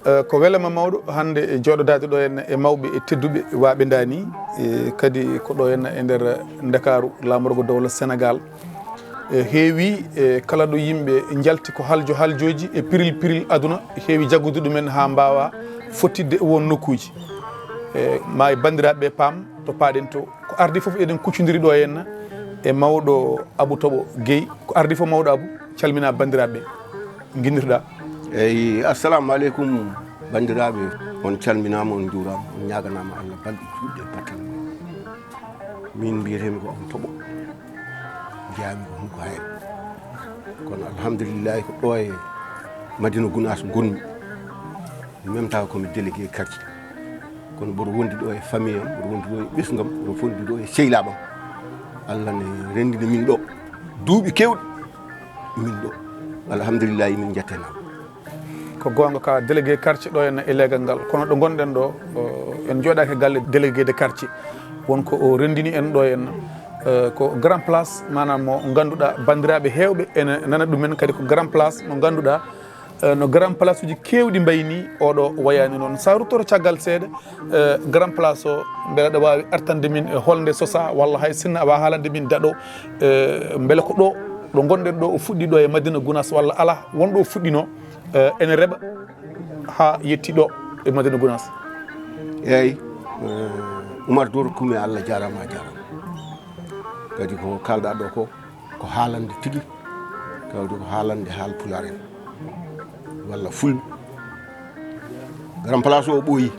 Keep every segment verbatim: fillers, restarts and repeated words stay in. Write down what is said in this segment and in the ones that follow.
Eh, ko welama mawɗo hannde e jooɗodaade ɗo henna e mawɓe e tedduɓe waaɓe ndaani, eh, kadi ko ɗo henna e nder Ndakaaru, laamorgo dowla Senegaal. Eh, heewi, eh, kala ɗo yimɓe njalti ko haljo haljooji e piril piril aduna, heewi jaggude ɗumen haa mbaawa fottidde e won nokkuuji. Eh, ma e banndiraaɓe ɓe paam to paaɗen to. Ko ardi fof eɗen kuccondiri ɗo henna e mawɗo Abou Toɓo Guèye. Ko ardi fof mawɗo Abou, calmina banndiraaɓe ɓe. Nginnirɗa. Eyi, assalamu aleykum, banndiraaɓe. On calminaama, on njuuraama, on ñaaganaama Allah balɗe juutɗe e battane. Min mbiyetee-mi ko Abou Toɓo, jeyaa-mi ko Hunko Hayre. Kono alhamdulillahi ko ɗo e Madina Gunaas ngon-mi. Mi memtaa ko mi délégué quartier. Kono mboɗo wondi ɗo e famille am, mboɗo wondi ɗo e ɓesngu am, mboɗo wondi ɗo e sehilaaɓe am. Allah ne renndini min ɗo duuɓi keewɗi min ɗo. Alhamdulillahi, min njettenaama. Ko goonga, ka délégué quartier ɗo henna e leegal ngal. Kono ɗo ngonɗen ɗo, o, en jooɗaaki e galle délégué de quartier. Won ko o renndini en ɗo henna, eh, ko grand place, maanaam mo ngannduɗaa banndiraaɓe heewɓe ene nana ɗumen, kadi ko grand place mo ngannduɗaa, eh, no grand place uji keewɗi mbayi ni, oɗo wayaani noon. Sa ruttoto caggal seeɗa, eh, grand place o, mbele aɗa waawi artande min, eh, holnde sosaa, walla hay sinno a waawaa haalande min daɗo, eh, mbele ko ɗo, ɗo ngonɗen ɗo, o fuɗɗi ɗo e Madina Gunaas, walla alaa, won ɗo o fuɗɗinoo, eh, ene reɓa haa yetti ɗo e Madina Gunaas? Eeyi, eh, Umar Doro Kume, Allah jaaraama, a jaaraama. Kadi ko kaalɗaa ɗo ko, ko haalande tigi, kawdi ko haalande haal pulaar en, walla fulɓe. Grand place o ɓooyi.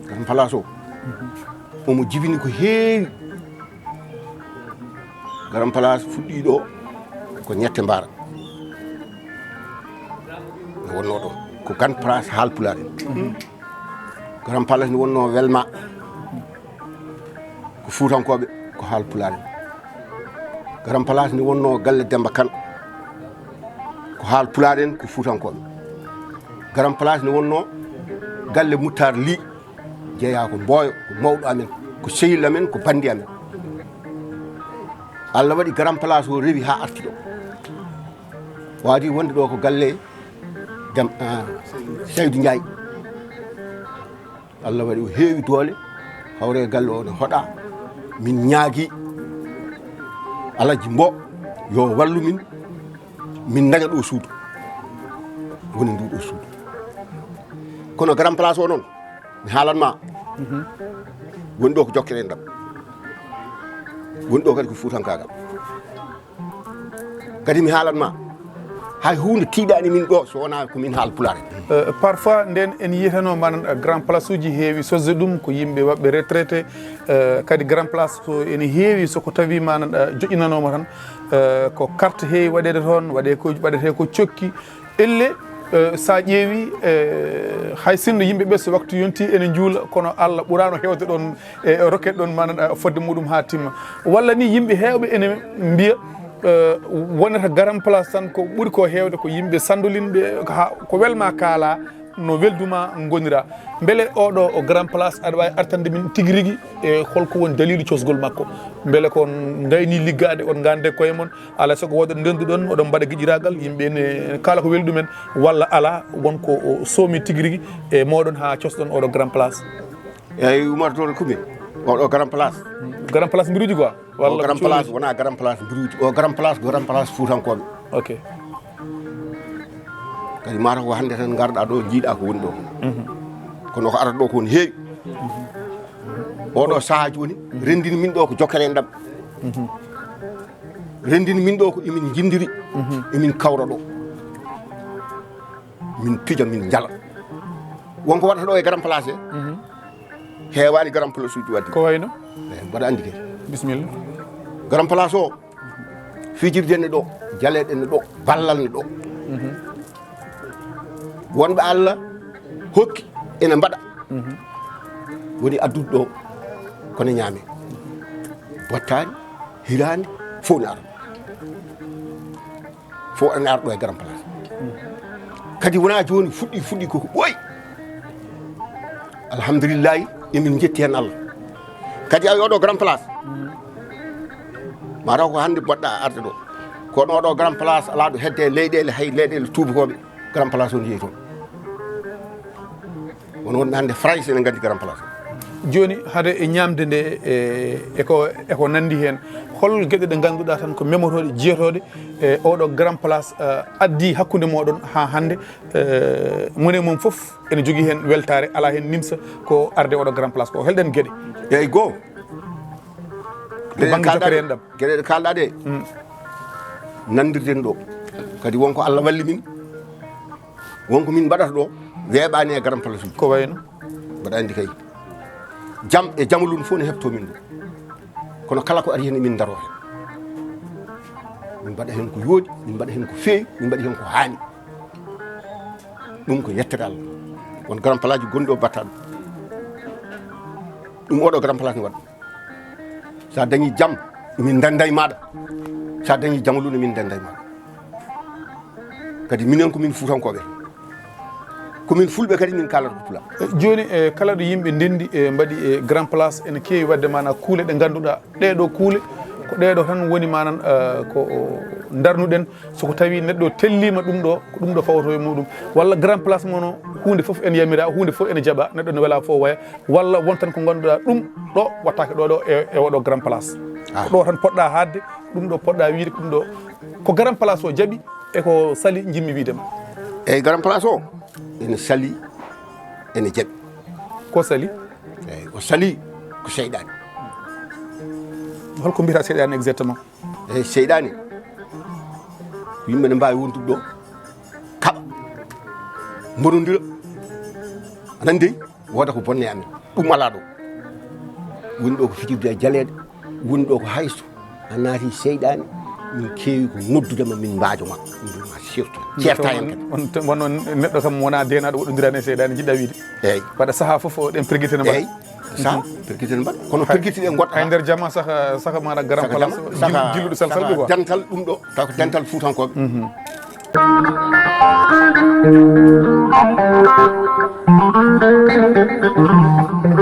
Grand place o, omo jibini ko heewi. Grand place fuɗɗii ɗo ko Ñette Mbaara. Ne wonnoo ɗo ko grand place haal pulaar en. Grand place ne wonnoo Welma. Ko Fuutankooɓe, ko haal pulaar en. Grand place ne wonnoo galle Demba Kan, ko haal pulaar en, ko Fuutankooɓe. Grand place ne wonnoo galle Muttar Li, jeyaa ko Mbooyo, ko mawɗo amen, ko sehil amen, ko banndi amen. Allah waɗi grand place o rewi haa arti ɗo. Waadi wonde ɗo ko galle Dem-, ah, Saydu Njaay. Allah waɗi o heewi doole, hawre galle o ne hoɗa. Min ñaagi Alhaji Mbo yo wallu min, min daña ɗo suudu. Woni ndu ɗo suudu. Kono grand place o noon, mi haalan ma. Mhm. Woni ɗo ko jokkere enɗam. Woni ɗo kadi ko fuutankaagal. Kadi mi haalan ma, hay huunde tiiɗaani min ɗo so wonaa ko min haal pulaar en. Euh, parfois, nden en yiyatanoo manan, euh, grand place uji heewi sosde ɗum ko yimɓe waɗɓe retraité, euh, kadi grand place ko ene heewi so ko tawi manan, euh, joƴƴinanooma tan, euh, ko carte heewi waɗeede toon, waɗe ko, waɗetee ko cokki. Elle, euh, so a ƴeewi, euh, hay sinno yimɓe ɓe so waktu yonti ene njuula, kono Allah ɓuraano heewde ɗoon e rocket ɗoon manan, euh, fodde muɗum haa timma. Walla ni yimɓe heewɓe ene mbiya, euh, wonata grand place tan ko ɓuri ko heewde ko yimɓe sanndolinɓe, ko ha, ko welma kaala, no welduma ngonira. Mbele oɗo o grand place aɗa waawi artande min tigi rigi e holko woni daliilu cosgol makko? Mbele ko on ngayni liggaade, on ngande koye mon, alaa sago wooda ndenduɗon, oɗon mbaɗa giƴiraagal, yimɓe ne kala ko weli ɗumen, walla alaa, won ko o soomi tigi rigi e mooɗon haa cosɗon oɗo grand place? Eeyi, Umar Touré Kumi, oɗo grand place. Grand place mbiruuji quoi? O walla grand place, wonaa grand place mbiruuji. O grand place, grand place Fuutankooɓe. Ok. Kadi mataw ko hannde tan ngarɗaa ɗo, njiiɗaa ko woni ɗo. Mhm. Kono ko arata ɗo ko woni heewi. Oɗo sahaa jooni, renndini min ɗo ko jokkere enɗam. Mhm. Renndini min ɗo ko emin njinndiri, mhm, emin kawra ɗo. Min pija, min njala. Wonko waɗata ɗo e grand place he? Mhm. Heewaani grand place uji waɗde. Ko wayno? Eh, mbaɗa anndi kay. Bisimilla. Grand place o, fijirde ne ɗo, jaleɗe ne ɗo, ballal ne ɗo. Mhm. Wonɓe Allah hokki ene mbaɗa. Mhm. Woni addude ɗo, kono ñaame. Bottaani, hiraani, fof ne ara. Fof ene ara ɗo e grand place. Kadi wonaa jooni fuɗɗi, fuɗɗi koko ɓooyi. Alhamdulillahi, emin njetti heen Allah. Kadi a oɗo grand place. Mataw ko hannde mbaɗɗa arde ɗo. Kono oɗo Grand Place alaa ɗo hedde e leyɗeele, hay leyɗeele tuubakooɓe Grand Place on yehi toon. Won wonɓe hannde Farayse ene nganndi Grand Place. Jooni, hade e ñaamde nde, e, e ko, e ko nanndi heen, hol geɗe ɗe ngannduɗaa tan ko memotooɗe, jiyotooɗe e oɗo Grand Place, eh, addi hakkunde mooɗon haa hannde, eh, moni e mum fof ene jogii heen weltaare, alaa heen nimsa ko arde oɗo Grand Place ko? Hol ɗeen geɗe? Eeyi, goo. To bannge jokkere enɗam. Geɗe ɗe kaalɗaa ɗe, nanndirden ɗo. Kadi won ko Allah walli min, won ko min mbaɗata ɗo, weeɓaani e Grand Place uji. Ko wayno? Mbaɗa anndi kay, jam e jamalu no fof ne heɓto min ɗo. Kono kala ko ari heen, min ndaro heen. Min mbaɗa heen ko yooɗi, min mbaɗa heen ko feewi, min mbaɗa heen ko haani. Ɗum ko yettere Allah. Won Grand Place ji gonɗo battaɗo. Ɗum oɗo Grand Place ne waɗa. Sa dañi jam, min ndanda e maɗa. Sa dañi jamalu ne, min ndanda e maɗa. Kadi minen ko min Fuutankoɓe. Ko min Fulɓe kadi min kalata ko Pulaar. Eh, jooni, eh, kala ɗo yimɓe ndendi, eh, mbaɗi, eh, Grand Place, ene keewi waɗde maana kuule ɗe ngannduɗaa, ɗee ɗo kuule, ko ɗee ɗo tan woni manan, eh, ko darnuɗen. So ko tawi neɗɗo tellima ɗum ɗo, ko ɗum ɗo fawoto e muɗum. Walla Grand Place mono, huunde fof ene yamira, huunde fof ene jaɓa, neɗɗo ne wela fof waya. Walla won tan ko ngannduɗaa ɗum ɗo wattake ɗo, ɗo e, e oɗo Grand Place. Ah. Ko ɗo tan poɗɗa haadde, ɗum ɗo poɗɗa wiide, ko ɗum ɗo ko Grand Place o jaɓi e ko sali, njimmi wiide ma. Eyyi, Grand Place o ene sali, ene jaɓi. Ko sali? Eyyi, o sali ko seyɗaani. Holko mbiyata seyɗaani exactement? Eyyi, seyɗaani ko yimɓe ne mbaawi wondude ɗo, kaɓa, mbonondira. Aɗa anndi, wooda ko bonne amen. Ɗum alaa ɗo. Woni ɗo ko fijirde e jaleeɗe, woni ɗo ko hayso. A naati seyɗaani, min keewi ko noddude ma, min mbaajo ma. Min mbiya ma surtout. Ceerta en kadi. On, on, on neɗɗo kam wona deenaaɗo woɗɗondiraani e seyɗaani, jiɗɗa wiide. Eyyi. Waɗa sahaa fof o ɗen pergite ne mbaɗa. Eyyi. Sa pergite ne mbaɗa. Kono pergite ɗe ngoɗɗa. Hay nder jama saka, saka maɗa Grand Place, jam, saka jilluɗo salsal saka ɗo quoi. Dental ɗum ɗo, taw ko dental Fuutankooɓe. Mhm.